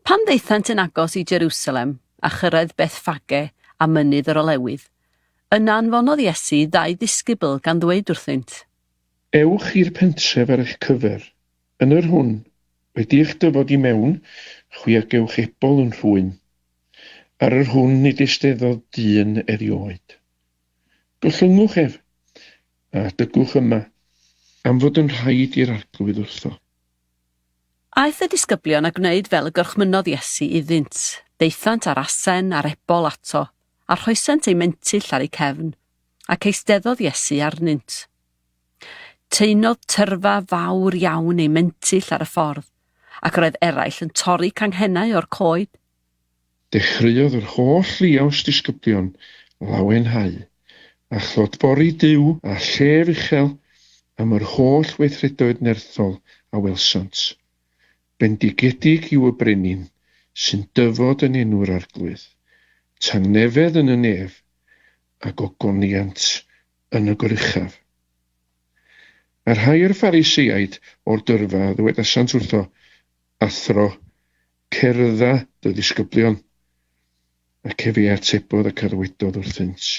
Pan ddaethant yn agos i Jerusalem a chyrraedd Bethffage a Mynydd yr Olewydd, yna anfonodd Iesu ddau ddisgybl gan ddweud wrthynt. Ewch i'r pentref ar eich cyfer, yn yr hwn, wedi eich dyfod i mewn, chwi a gewch ebol yn rhwym, ar yr hwn nid eisteddodd dyn erioed. Gollwngwch ef, a dygwch yma, am fod yn rhaid i'r Arglwydd wrtho. Aeth y disgyblion a gwneud fel y gorchmynnodd Iesu iddynt. Daethant â'r asen a'r ebol ato, a rhoesant eu mentyll ar eu cefn, ac eisteddodd Iesu arnynt. Taenodd tyrfa fawr iawn eu mentyll ar y ffordd, ac yr oedd eraill yn torri canghennau o'r coed. Dechreuodd yr holl liaws disgyblion lawenhau, a chlodfori Duw â llef uchel am yr holl weithredoedd nerthol a welsant. Bendigedig yw y Brenin sy'n dyfod yn enw'r Arglwydd, tangnefedd yn y nef, a gogoniant yn y goruchaf. A rhai o'r Phariseaid o'r dyrfa ddywedasant wrtho, Athro, cerdda dy ddisgyblion. Ac efe a atebodd ac a ddywedodd wrthynt,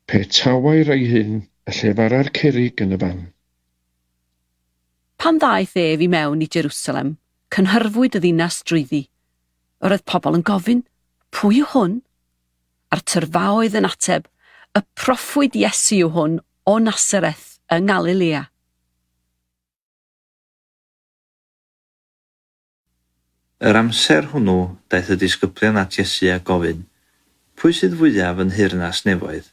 Pe tawai rai hyn, y llefara'r cerrig yn y fan. Pan ddaeth ef i mewn i Jerusalem, cynhyrfwyd y ddinas drwyddi. Yr oedd pobl yn gofyn, Pwy yw hwn? A'r tyrfaoedd yn ateb, Y proffwyd Iesu yw hwn, o Nasareth yng Ngalilea. Yr amser hwnnw daeth y disgyblion at Iesu a gofyn, Pwy sydd fwyaf yn nheyrnas nefoedd?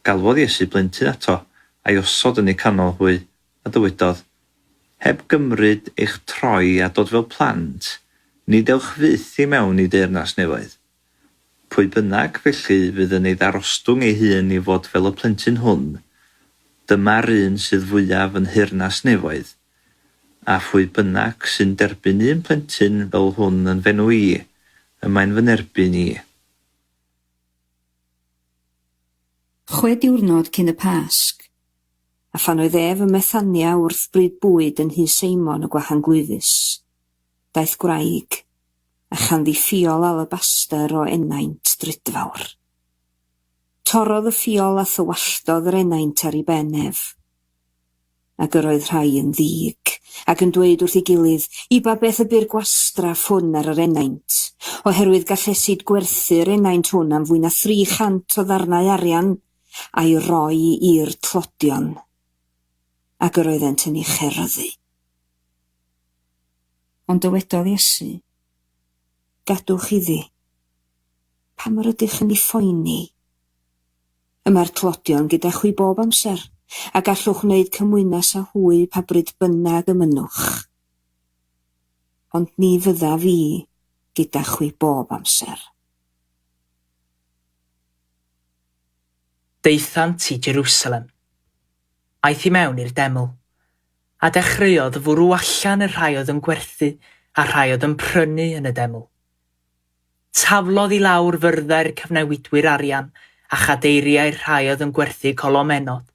Galwodd Iesu blentyn ato, a'i osod yn eu canol hwy, a dywedodd, Heb gymryd eich troi a dod fel plant, nid ewch fyth i mewn i deyrnas nefoedd. Pwy bynnag, felly, fydd yn ei ddarostwng ei hun i fod fel y plentyn hwn, dyma'r un sydd fwyaf yn nheyrnas nefoedd. A phwy bynnag sy'n derbyn un plentyn fel hwn yn f'enw i, y mae'n fy nerbyn i. Chwe diwrnod cyn y Pasg, a phan oedd ef ym Methania wrth bryd bwyd yn nhŷ Seimon y gwahanglwyfus, daeth gwraig, a chanddi ffiol alabaster o ennaint drudfawr. Torrodd y ffiol a thywalltodd yr ennaint ar ei ben ef. Ac yr oedd rhai yn ddig, ac yn dweud wrth ei gilydd, I ba beth y bu'r gwastraff hwn ar yr ennaint? Oherwydd gallesid gwerthu'r ennaint hwn am fwy na thri chant o ddarnau arian, a'i roi i'r tlodion. Ac yr oeddent yn ei cheryddu. Ond dywedodd Iesu, Gadwch iddi. Pam yr ydych yn ei phoeni? Y mae'r tlodion gyda chwi bob amser, a gallwch wneud cymwynas â hwy pa bryd bynnag y mynnwch. Ond ni fyddaf fi gyda chwi bob amser. Daethant i Jerusalem. Aeth i mewn i'r deml, a dechreuodd fwrw allan y rhai oedd yn gwerthu a'r rhai oedd yn prynu yn y deml. Taflodd i lawr fyrddau'r cyfnewidwyr arian a chadeiriau'r rhai oedd yn gwerthu colomennod,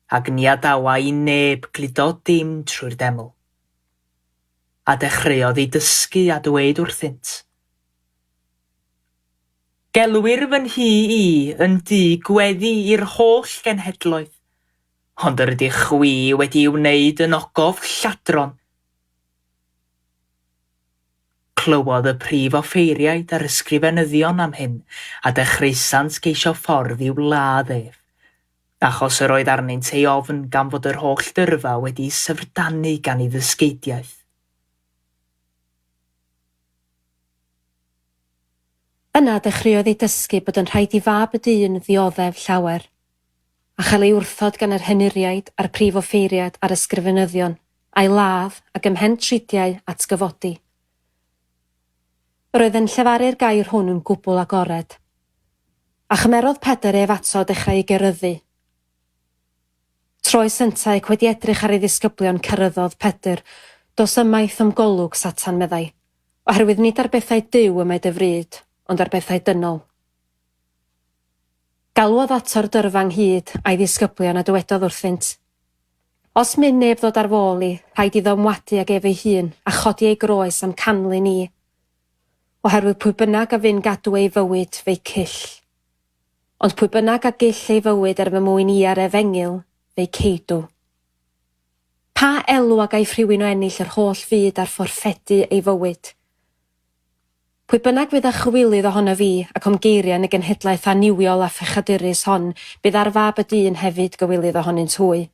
ac ni adawai i neb gludo dim trwy'r deml. A dechreuodd eu dysgu a dweud wrthynt, Gelwir fy nhŷ i yn dŷ gweddi i'r holl genhedloedd, ond yr ydych chwi wedi'i wneud yn ogof lladron. Clywodd y prif offeiriaid a'r ysgrifenyddion am hyn, a dechreusant geisio ffordd i'w ladd ef, achos yr oedd arnynt ei ofn gan fod yr holl dyrfa wedi'i syfrdanu gan ei ddysgeidiaeth. Yna dechreuodd ei dysgu bod yn rhaid i Fab y Dyn ddioddef llawer, a chael ei wrthod gan yr henuriaid a'r prif offeiriad a'r ysgrifenyddion, a'i ladd, ac ymhen tridiau atgyfodi. Yr oedd yn llefaru'r gair hwn yn gwbl agored. A chymerodd Pedr ef ato a dechrau ei geryddu. Troes yntau ac wedi edrych ar ei ddisgyblion ceryddodd Pedr, Dos ymaith o'm golwg, Satan, meddai, oherwydd nid ar bethau Duw y mae dy fryd, ond ar bethau dynol. Galwodd ato'r dyrfa ynghyd a'i ddisgyblion a dywedodd wrthynt, Os myn neb ddod ar fy ôl i, rhaid iddo ymwadu ag ef ei hun, a chodi ei groes a'm canlyn i. Oherwydd pwy bynnag a fyn gadw ei fywyd, fe'i cyll. Ond pwy bynnag a gyll ei fywyd er fy mwyn i a'r efengyl, fe'i ceidw. Pa elw a gaiff rhywun o ennill yr holl fyd ar fforffedu ei fywyd? Pwy bynnag fydd â chywilydd ohonof fi ac o'm geiriau yn y genhedlaeth annuwiol a phechadurus hon, bydd ar Fab y Dyn hefyd gywilydd ohonynt hwy.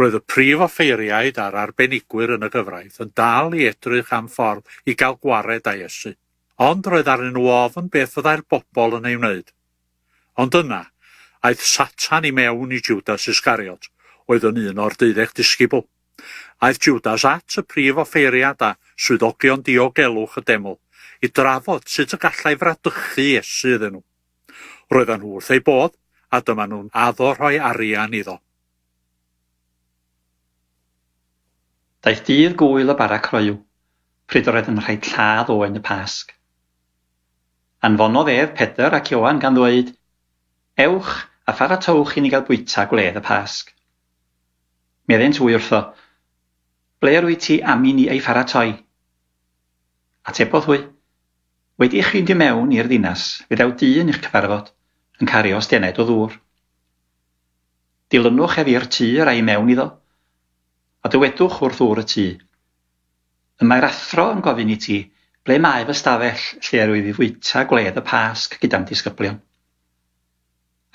Roedd y prif offeiriaid a'r arbenigwyr yn y gyfraith yn dal i edrych am ffordd i gael gwared â Iesu, ond roedd arnyn nhw ofn beth fyddai'r bobl yn ei wneud. Ond yna, aeth Satan i mewn i Jwdas Iscariot, oedd yn un o'r deuddeg disgybl. Aeth Jwdas at y prif offeiriad a swyddogion diogelwch y deml i drafod sut y gallai fradychu Iesu iddyn nhw. Roedden nhw wrth eu bodd, a dyma nhw'n addo rhoi arian iddo. Daeth dydd gŵyl y bara croyw, pryd yr oedd yn rhaid lladd oen y Pasg. Anfonodd ef Pedr ac Ioan gan ddweud, Ewch, a pharatowch i ni gael bwyta gwledd y Pasg. Meddent hwy wrtho, Ble yr wyt ti am i ni ei pharatoi? Atebodd hwy, Wedi i chi fynd i mewn i'r ddinas, fe ddaw dyn i'ch cyfarfod, yn cario stened o ddŵr. Dilynwch ef i'r tŷ yr â i mewn iddo, a dywedwch wrth ŵr y tŷ, Y mae'r athro yn gofyn i ti, 'Ble mae fy stafell lle yr wyf i fwyta gwledd y Pasg gyda'm disgyblion?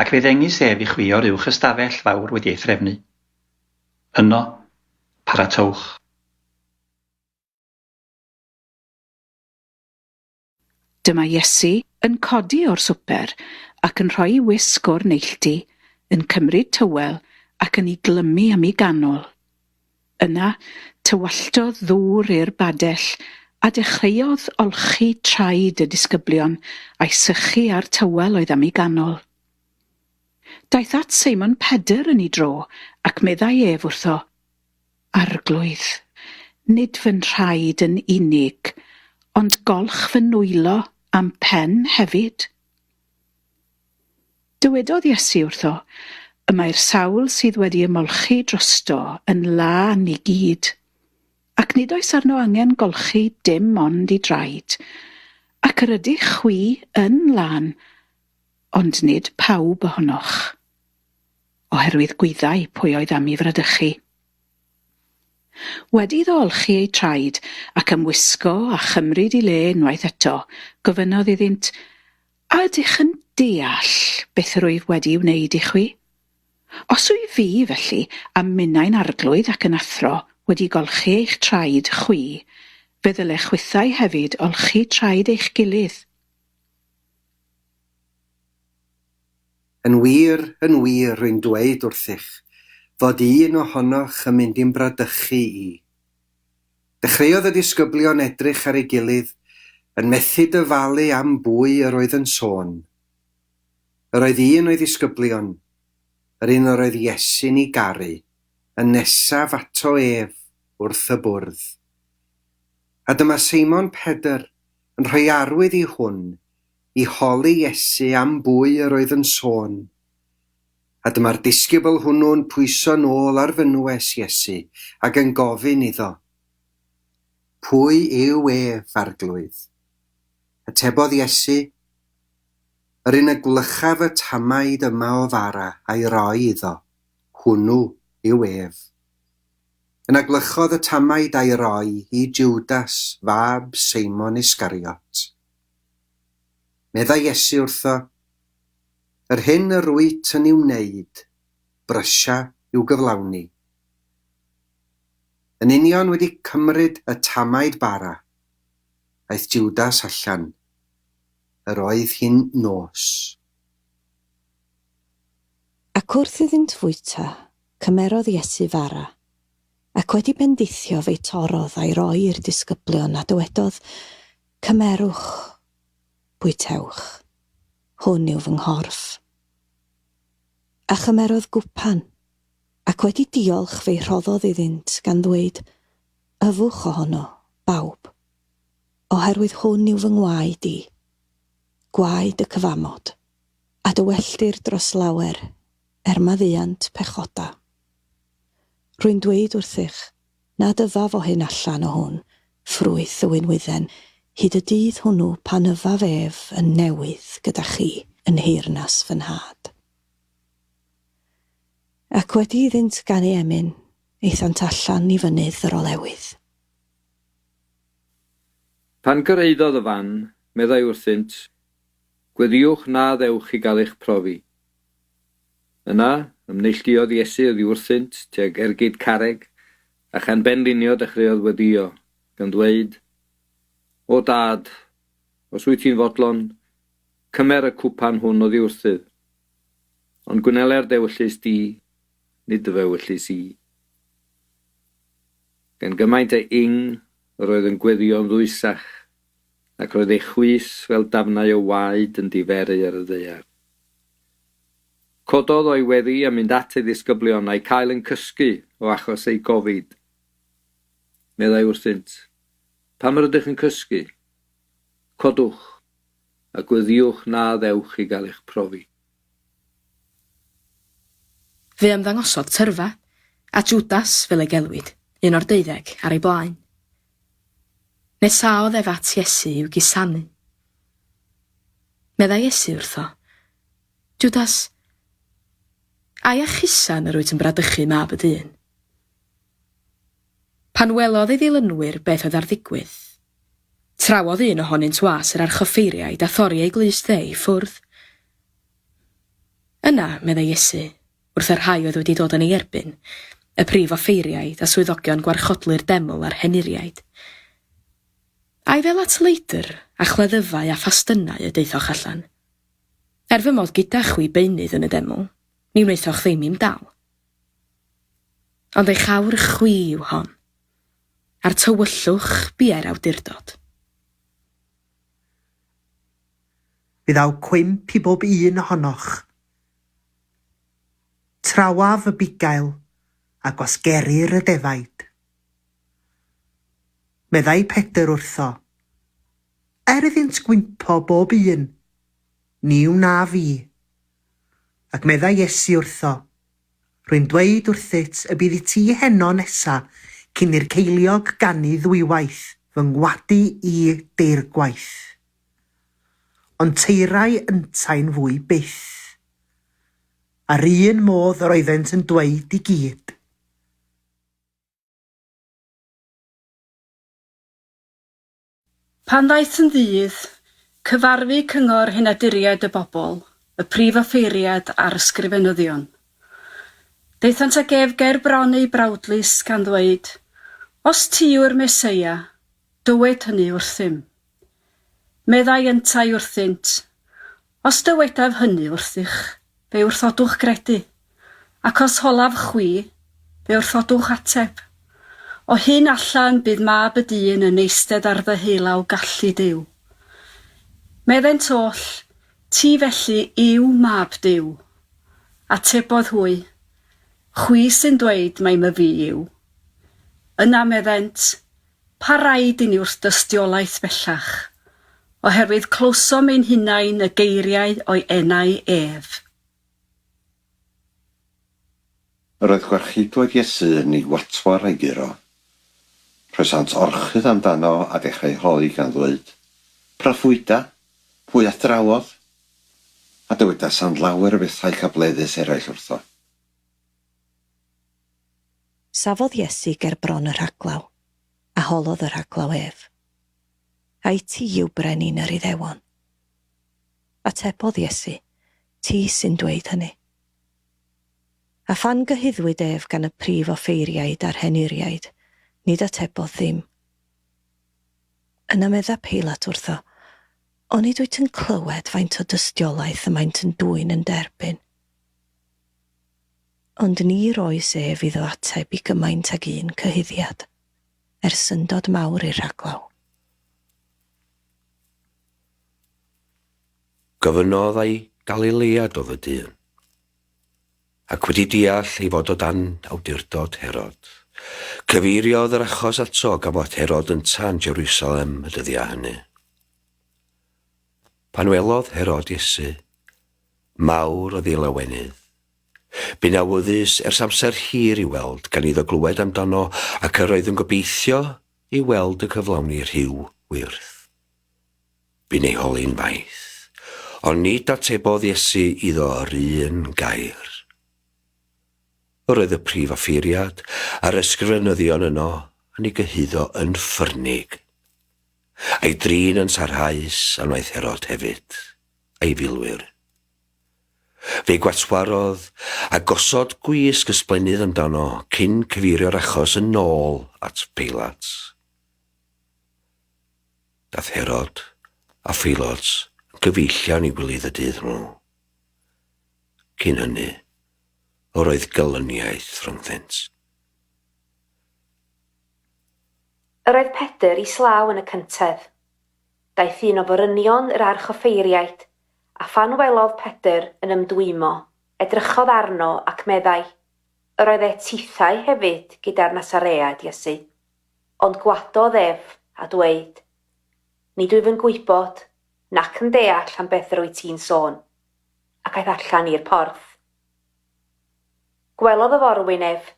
Ac fe ddengys ef i chwi o'r uwch ystafell fawr wedi ei threfnu. Yno, paratowch. Dyma Iesu yn codi o'r swper ac yn rhoi ei wisg o'r neilltu, yn cymryd tywel ac yn ei glymu am ei ganol. Yna, tywalltodd ddŵr i'r badell a dechreuodd olchi traed y disgyblion a'i sychu â'r tywel oedd am ei ganol. Daeth at Seimon Pedr yn ei dro, ac meddai ef wrtho, Arglwydd, nid fy nhraed yn unig, ond golch fy nwylo a'm pen hefyd. Dywedodd Iesu wrtho, Y mae'r sawl sydd wedi ymolchi drosto yn lân i gyd, ac nid oes arno angen golchi dim ond i draed, ac yr ydych chwi yn lân, ond nid pawb ohonoch. Oherwydd gwyddai pwy oedd am ei fradychu. Wedi iddo olchi eu traed, ac ymwisgo a chymryd i le unwaith eto, gofynnodd iddynt, A ydych yn deall beth yr wyf wedi'i wneud i chwi? Os wyf fi, felly, a minnau'n arglwydd ac yn athro, wedi golchi eich traed chwi, fe ddylech chwithau hefyd olchi traed eich gilydd. Yn wir, yn wir, rwy'n dweud wrthych, fod un ohonoch yn mynd i'm bradychu i. Dechreuodd y disgyblion edrych ar ei gilydd, yn methu dyfalu am bwy yr oedd yn sôn. Yr oedd un o'i ddisgyblion, yr un yr oedd Iesu'n ei garu, yn nesaf ato ef wrth y bwrdd. A dyma Seimon Pedr yn rhoi arwydd i hwn i holi Iesu am bwy yr oedd yn sôn. A dyma'r disgybl hwnnw'n pwyso'n ôl ar fynwes Iesu ac yn gofyn iddo, Pwy yw ef, Arglwydd? Atebodd Iesu, Yr un y gwlychaf y tamaid yma o fara a'i roi iddo, hwnnw yw ef. Yna gwlychodd y tamaid a'i roi i Jwdas, fab Seimon Iscariot. Meddai Iesu wrtho, Yr hyn yr wyt yn ei wneud, brysia i'w gyflawni. Yn union wedi cymryd y tamaid bara, aeth Jwdas allan. Yr oedd hi'n nos. Ac wrth iddynt fwyta, cymerodd Iesu fara, ac wedi bendithio fe'i torrodd a'i roi i'r disgyblion, a dywedodd, Cymerwch, bwytewch, hwn yw fy nghorff. A chymerodd gwpan, ac wedi diolch fe'i rhoddodd iddynt, gan ddweud, Yfwch ohono, bawb, oherwydd hwn yw fy ngwaed i, gwaed y cyfamod, a dywelltir dros lawer, er maddeuant pechoda. Rwy'n dweud wrthych, nad yfaf o hyn allan o hwn, ffrwyth y winwydden, hyd y dydd hwnnw pan yfaf ef yn newydd gyda chi yn nheyrnas fy Nhad. Ac wedi iddynt ganu emyn, aethant allan i fynydd yr Olewydd. Pan gyrhaeddodd y fan, meddai wrthynt, Gweddïwch na ddewch i gael eich profi. Yna, ymneilltuodd Iesu oddi wrthynt tuag ergyd carreg, a chan benlinio dechreuodd weddïo, gan ddweud, O Dad, os wyt ti'n fodlon, cymer y cwpan hwn oddi wrthyf. Ond gwneler d'ewyllys di, nid dy f'ewyllys i. Gan gymaint ei ing, yr oedd yn gweddïo'n ddwysach, ac roedd ei chwys fel dafnau o waed yn diferu ar y ddaear. Cododd o'i weddi a mynd at ei ddisgyblion a'u cael yn cysgu o achos eu gofid. Meddai wrthynt, Pam yr ydych yn cysgu? Codwch, a gweddïwch na ddewch i gael eich profi. Fe ymddangosodd tyrfa, a Jwdas, fel ei gelwid, un o'r deuddeg, ar ei blaen. Nesaodd ef at Iesu i'w gusanu. Meddai Iesu wrtho, Jwdas, ai â chusan yr wyt yn bradychu Mab y Dyn? Pan welodd ei ddilynwyr beth oedd ar ddigwydd, trawodd un ohonynt was yr archoffeiriaid a thorri ei glust dde i ffwrdd. Yna, meddai Iesu, wrth y rhai oedd wedi dod yn ei erbyn, y prif offeiriaid a swyddogion gwarchodlu'r deml a'r henuriaid, Ai fel at leidr a chleddyfau a phastynau y daethoch allan? Er fy mod gyda chwi beunydd yn y deml, ni wnaethoch ddim i'm dal. Ond eich awr chwi yw hon, a'r tywyllwch biau'r awdurdod. Fe ddaw cwymp i bob un ohonoch. Trawaf y bugail a gwasgerir y defaid. Meddai Pedr wrtho, Er iddynt gwympo bob un, ni wnaf i. Ac meddai Iesu wrtho, Rwy'n dweud wrthyt y bydd i ti heno nesa cyn i'r ceiliog ganu ddwywaith fy ngwadu i deirgwaith. Ond taerai yntau'n fwy byth. A'r un modd yr oeddent yn dweud i gyd. Pan ddaeth yn ddydd, cyfarfu Cyngor Henaduriaid y Bobl, y Prif Offeiriad a'r Ysgrifenyddion. Daethant ag ef ger bron eu brawdlys, gan ddweud, Os ti yw'r Meseia, dywed hynny wrthym. Meddai yntau wrthynt, Os dywedaf hynny wrthych, fe wrthodwch gredu, ac os holaf chwi, fe wrthodwch ateb. O hyn allan bydd Mab y Dyn yn eistedd ar ddeheulaw gallu Duw. Meddent oll, Ti felly yw Mab Duw. Atebodd hwy, Chwi sy'n dweud mai myfi yw. Yna meddent, Pa raid i ni wrth dystiolaeth bellach? Oherwydd clywsom ein hunain y geiriau o'i enau ef. Yr oedd gwarcheidwad Iesu yn ei watwar a'i guro. Rhoesant orchudd amdano a dechrau holi gan ddweud, Proffwyda, pwy a'th drawodd? A dywedasant lawer o bethau cableddus eraill wrtho. Safodd Iesu ger bron y rhaglaw, a holodd y rhaglaw ef, Ai ti yw brenin yr Iddewon? Atebodd Iesu, Ti sy'n dweud hynny. A phan gyhuddwyd ef gan y prif offeiriaid a'r henuriaid, nid atebodd ddim. Yna medda Peilat wrtho, Onid wyt yn clywed faint o dystiolaeth y maent yn dwyn yn derbyn? Ond ni roes ef iddo ateb i gymaint ag un cyhuddiad, er syndod mawr i'r rhaglaw. Gofynnodd ai Galilead oedd y dyn, ac wedi deall ei fod o dan awdurdod Herod, cyfeiriodd yr achos ato gan fod Herod ynta yn Jerusalem y dyddiau hynny. Pan welodd Herod Iesu, Mawr oedd ei lawenydd. Bu'n awyddus ers amser hir i'w weld gan iddo glywed amdano ac yr oedd yn gobeithio i weld y cyflawni rhyw wyrth. Bu'n ei holi'n faith, ond nid atebodd Iesu iddo yr un gair. Yr oedd y prif offeiriad a'r ysgrifenyddion yno yn ei gyhuddo yn ffyrnig, a'i drin yn sarhaus a wnaeth Herod hefyd, a'i filwyr. Fe'i gwatwarodd a gosod gwisg ysblennydd amdano cyn cyfeirio'r achos yn ôl at Peilat. Daeth Herod a Pheilot yn gyfeillion i wilydd y dydd hwnnw. Cyn hynny, yr oedd gelyniaeth rhyngddynt. Yr oedd Pedr islaw yn y cyntedd. Daeth un o forynion yr archoffeiriaid, a phan welodd Pedr yn ymdwymo, edrychodd arno ac meddai, Yr oedd e tithau hefyd gyda'r Nasaread, Iesu. Ond gwadodd ef, a dweud, Nid wyf yn gwybod, nac yn deall am beth yr wyt ti'n sôn. Ac aeth allan i'r porth. Gwelodd y forwyn ef,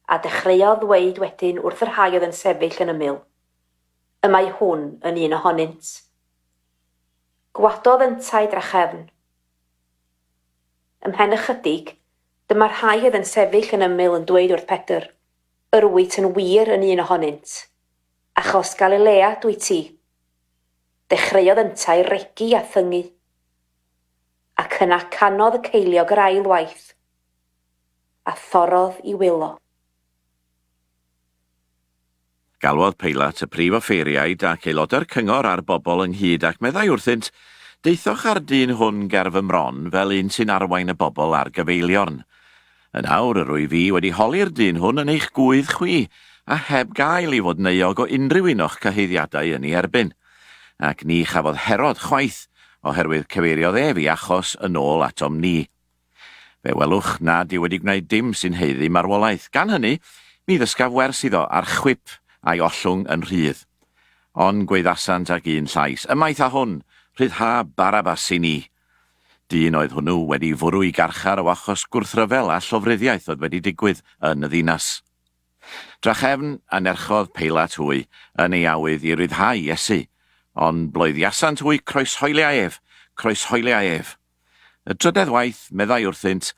a dechreuodd ddweud wedyn wrth y rhai oedd yn sefyll yn ymyl, Y mae hwn yn un ohonynt. Gwadodd yntau drachefn. Ymhen ychydig, dyma'r rhai oedd yn sefyll yn ymyl yn dweud wrth Pedr, Yr wyt yn wir yn un ohonynt, achos Galilea dwyt ti. Dechreuodd yntau regi a thyngu. Ac yna canodd y ceiliog yr ail waith, a thorrodd i wylo. Galwodd Peilat y prif offeiriaid ac aelodau'r cyngor a'r bobl ynghyd ac meddai wrthynt, Daethoch â'r dyn hwn ger fy mron fel un sy'n arwain y bobl ar gyfeiliorn. Yn awr yr wyf fi wedi holi'r dyn hwn yn eich gŵydd chwi, a heb gael ei fod yn euog o unrhyw un o'ch cyhuddiadau yn ei erbyn. Ac ni chafodd Herod chwaith, oherwydd cyfeiriodd ef i achos yn ôl atom ni. Fe welwch nad yw wedi gwneud dim sy'n haeddu marwolaeth. Gan hynny, mi ddysgaf wers iddo ar chwip a'i ollwng yn rhydd. Ond gwaeddasant ag un llais, Ymaith â hwn! Rhyddha Barabbas i ni! Dyn oedd hwnnw wedi fwrw i garchar o achos gwrthryfel a llofruddiaeth oedd wedi digwydd yn y ddinas. Drachefn, anerchodd Peilat hwy yn ei awydd i ryddhau Iesu, ond bloeddiasant hwy, Croeshoelia ef! Croeshoelia ef! Y drydedd waith, meddai wrthynt,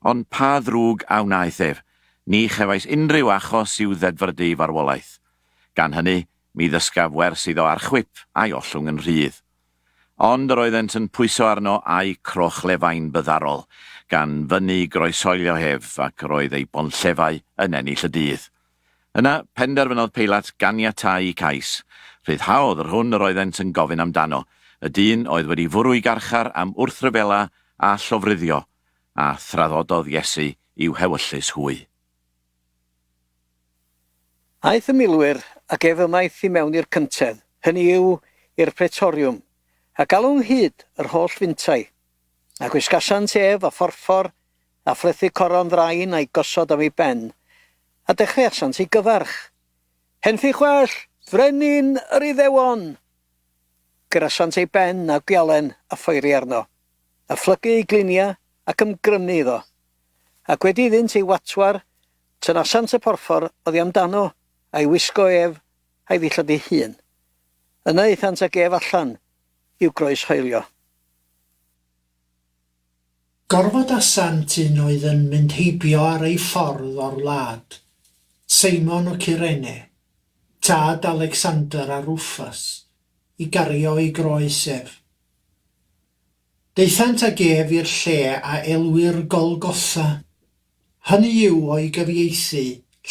Ond pa ddrwg a wnaeth ef? Ni chefais unrhyw achos i'w ddedfrydu i farwolaeth. Gan hynny, mi ddysgaf wers iddo ar chwip a'i ollwng yn rhydd. Ond yr oeddent yn pwyso arno a'u crochlefain byddarol, gan fynnu groeshoelio ef, ac yr oedd eu bonllefau yn ennill y dydd. Yna, penderfynodd Peilat ganiatáu cais. Rhyddhaodd yr hwn yr oeddent yn gofyn amdano, y dyn oedd wedi fwrw i garchar am wrthryfela a llofruddio, a thraddododd Iesu i'w hewyllys hwy. Aeth y milwyr ag ef ymaith i mewn i'r cyntedd, hynny yw, i'r pretoriwm, a galw ynghyd yr holl fintai. A gwisgasant ef â phorffor, a phlethu coron ddrain a'i gosod am ei ben, a dechreuasant ei gyfarch. Henffych well, frenin yr Iddewon! Gyrasant ei ben â gwialen a phoeri arno, a phlygu ei gliniau ac ymgrymu iddo. Ac wedi iddynt ei watwar, Tynasant y porffor oddi amdano, a'i wisgo ef a'i ddillad ei hun. Yna aethant ag ef allan i'w groeshoelio. Gorfodasant un oedd yn mynd heibio ar ei ffordd o'r wlad, Seimon o Cyrene, tad Alexander a Rufus, i gario ei groes ef. Daethant ag ef i'r lle a elwir Golgotha, hynny yw, o'i gyfieithu,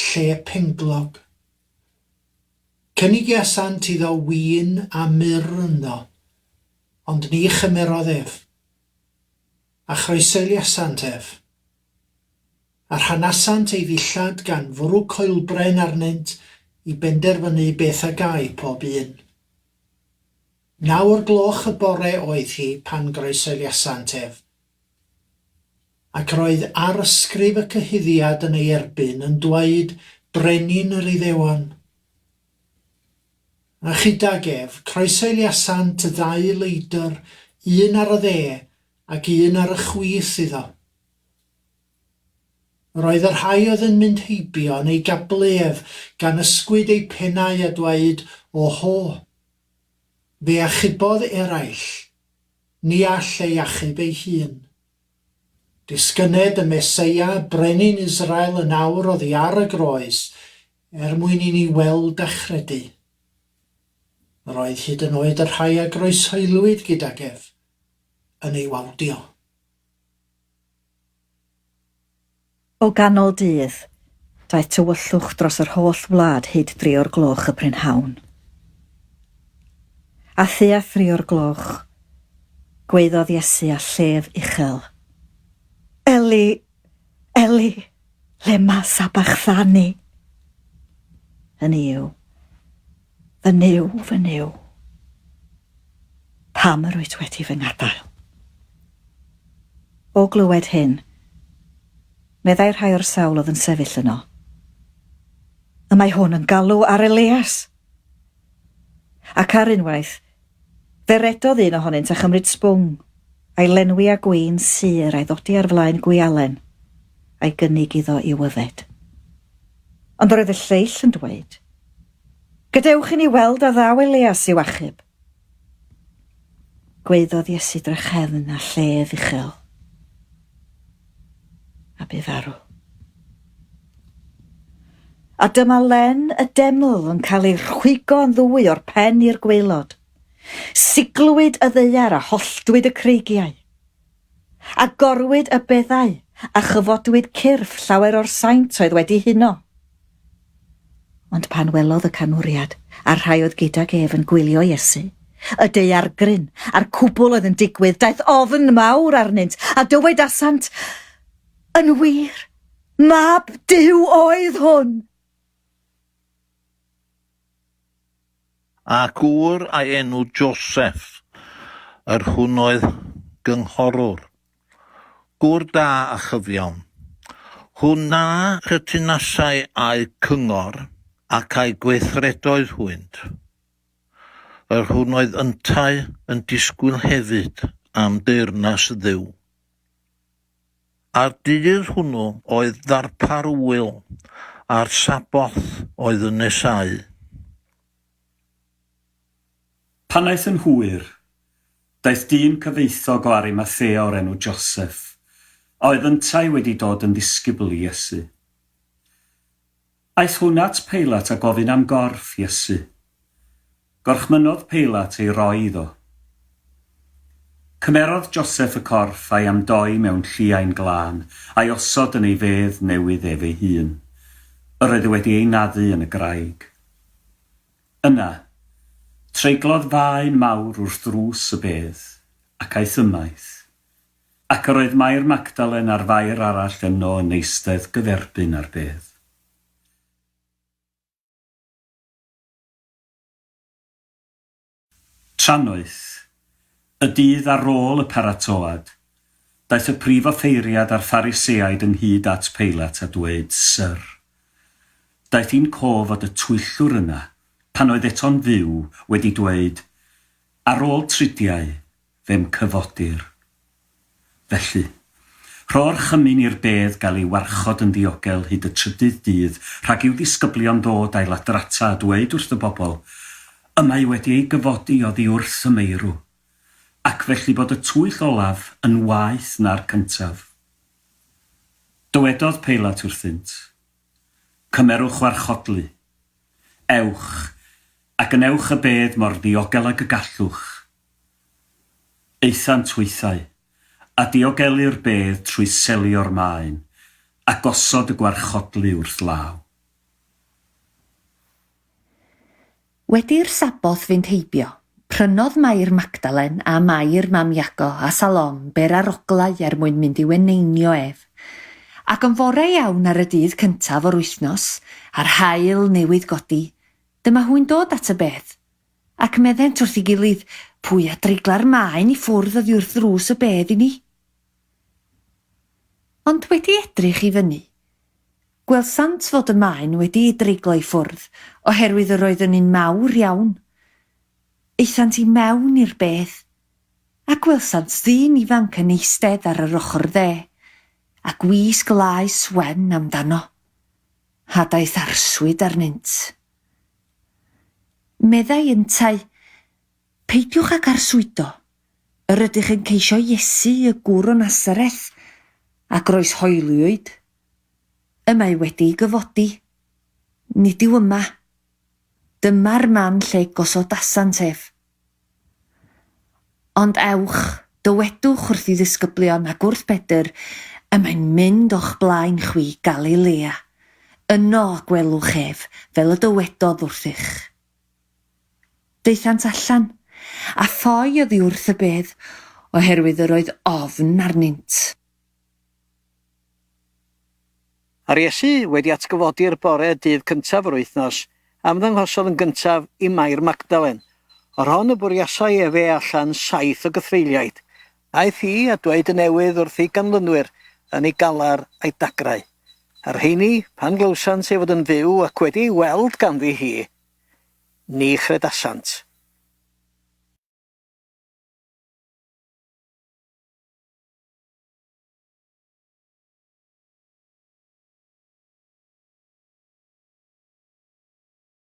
lle penglog. Cynigiasant iddo win a myrr ynddo, ond ni chymerodd ef, a chroeshoeliasant ef. A rhanasant ei ddillad gan fwrw coelbren arnynt i benderfynu beth a gâi pob un. Naw o'r gloch y bore oedd hi pan groeshoeliasant ef. Ac roedd arysgrif y cyhuddiad yn ei erbyn yn dweud Brenin yr Iddewon. A chydag ef, croeshoeliasant ddau leidr, un ar y dde ac un ar y chwith iddo. Roedd y rhai oedd yn mynd heibio yn ei gablu ef, gan ysgwyd eu pennau a dweud, Oho! Fe achubodd eraill, ni all ei achub ei hun. Disgynned y Meseia, Brenin Israel yn awr oddi ar y groes, er mwyn i ni weld a chredu. Yr oedd hyd yn oed y rhai a groeshoeliwyd gydag ef yn ei wawdio. O ganol dydd, daeth tywyllwch dros yr holl wlad hyd dri o'r gloch y prynhawn. A thua thri o'r gloch, gwaeddodd Iesu â llef uchel, Eli, Eli, lema sabachthani? Hynny yw, Fy Nuw, fy Nuw, pam yr wyt wedi fy ngadael? O glywed hyn, meddai rhai o'r sawl oedd yn sefyll yno, Y mae hwn yn galw ar Elias! Ac ar unwaith, fe redodd un ohonynt a chymryd sbwng, a'i lenwi â gwin sur a'i ddodi ar flaen gwialen, a'i gynnig iddo i'w yfed. Ond yr oedd y lleill yn dweud, Gadewch i ni weld a ddaw Elias i'w achub. Gwaeddodd Iesu drachefn a llef uchel, a bu farw. A dyma len y deml yn cael ei rhwygo yn ddwy o'r pen i'r gwaelod. Siglwyd y ddaear a holltwyd y creigiau. Agorwyd y beddau, a chyfodwyd cyrff llawer o'r saint oedd wedi huno. Ond pan welodd y canwriad, a'r rhai oedd gydag ef yn gwylio Iesu, y daeargryn, a'r cwbl oedd yn digwydd, daeth ofn mawr arnynt, a dywedasant, Yn wir, Mab Duw oedd hwn! A gŵr a'i enw Joseph, yr hwn oedd gynghorwr, gŵr da a chyfiawn, hwn na chytunasai â'u cyngor ac â'u gweithredoedd hwynt, yr hwn oedd yntau yn disgwyl hefyd am deyrnas Dduw. A'r dydd hwnnw oedd ddarpar ŵyl, a'r Saboth oedd yn nesáu. Pan aeth yn hwyr, daeth dyn cyfoethog o Arimathea o'r enw Joseff, a oedd yntau wedi dod yn ddisgybl i Iesu. Aeth hwn at Peilat a gofyn am gorff Iesu. Gorchmynnodd Peilat ei roi iddo. Cymerodd Joseff y corff a'i amdoi mewn lliain glân, a'i osod yn ei fedd newydd ef ei hun. Yr oedd e wedi ei naddu yn y graig. Yna, treiglodd faen mawr wrth ddrws y bedd, ac aeth ymaith. Ac yr oedd Mair Magdalen a'r Fair arall yno yn eistedd gyferbyn â'r bedd. Trannoeth, y dydd ar ôl y paratoad, daeth y prif offeiriad a'r Phariseaid ynghyd at Peilat a dweud, Syr, daeth i'n cof fod y twyllwr yna, pan oedd eto'n fyw, wedi dweud, 'Ar ôl tridiau, fe'm cyfodir. Felly, rho orchymyn i'r bedd gael ei warchod yn ddiogel hyd y trydydd dydd, rhag i'w ddisgyblion ddod a'i ladrata a dweud wrth y bobl, 'Y mae wedi ei gyfodi oddi wrth y meirw', ac felly bod y twyll olaf yn waeth na'r cyntaf. Dywedodd Peilat wrthynt, Cymerwch warchodlu. Ewch, a gwnewch y bedd mor ddiogel ag y gallwch. Aethant hwythau, a diogelu'r bedd trwy selio'r maen, a gosod y gwarchodlu wrth law. Wedi'r Saboth fynd heibio, prynodd Mair Magdalen a Mair mam Iago a Salome beraroglau er mwyn mynd i'w eneinio ef. Ac yn fore iawn ar y dydd cyntaf o'r wythnos, a'r haul newydd godi, dyma hwy'n dod at y bedd. Ac meddent wrth ei gilydd, Pwy a dreigla'r maen i ffwrdd oddi wrth ddrws y bedd i ni? Ond wedi edrych i fyny, gwelsant fod y maen wedi ei dreiglo i ffwrdd, oherwydd yr oedd yn un mawr iawn. Aethant i mewn i'r bedd, a gwelsant ddyn ifanc yn eistedd ar yr ochr dde, a gwisg laes wen amdano, a daeth arswyd arnynt. Meddai yntau, Peidiwch ag arswydo, yr ydych yn ceisio Iesu y gŵr o Nasareth, a groeshoeliwyd. Y mae wedi ei gyfodi. Nid yw yma. Dyma'r man lle gosodasant ef. Ond ewch, dywedwch wrth ei ddisgyblion ac wrth Bedr, y mae'n mynd o'ch blaen chwi i Galilea. Yno y gwelwch ef, fel y dywedodd wrthych. Daethant allan, a ffoi oddi wrth y bedd, oherwydd yr oedd ofn arnynt. A'r Iesu, wedi atgyfodi'r bore dydd cyntaf yr wythnos, ymddanghosodd yn gyntaf i Mair Magdalen, o'r hon y bwriasai efe allan saith o gythreuliaid. Aeth hi a dweud y newydd wrth ei ganlynwyr yn ei galar a'i dagrau. A'r rheini, pan glywsant ei fod yn fyw ac wedi ei weld ganddi hi, ni chredasant.